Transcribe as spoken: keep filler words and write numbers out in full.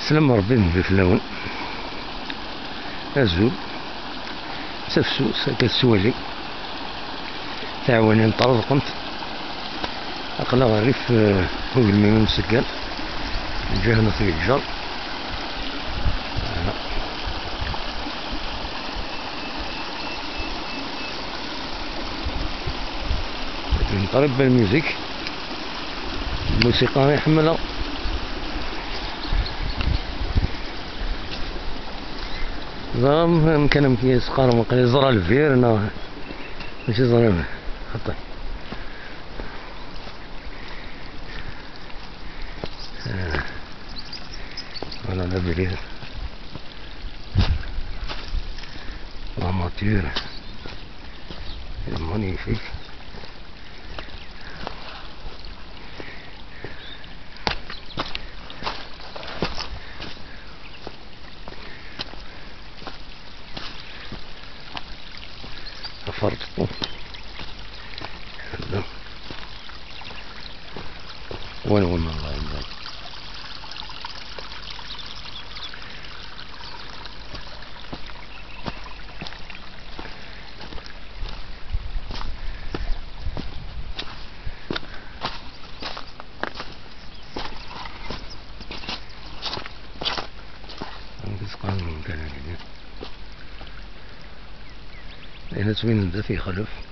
Slam Rebbi d Nnbi fell-awen. Azul. Tafsut akka tettwali. Tiɛwinin ṭṭerḍqent. Aql-aɣ rrif, eh, ugelmim amseggan. Lǧahnat deg ǧar. Voilà. Une très belle musique. Musiqa i ḥemmleɣ. Ẓram amkan amek i s-qqaren, waqila ẓra lbir neɣ mačči ẓra xaṭi. Ah. Voilà la ville. La nature est magnifique. Aferṭeṭṭu. Win win Allah yemẓi. Amek i s-qqaren lmkan-agi? Ayen ad twin d at yexlef.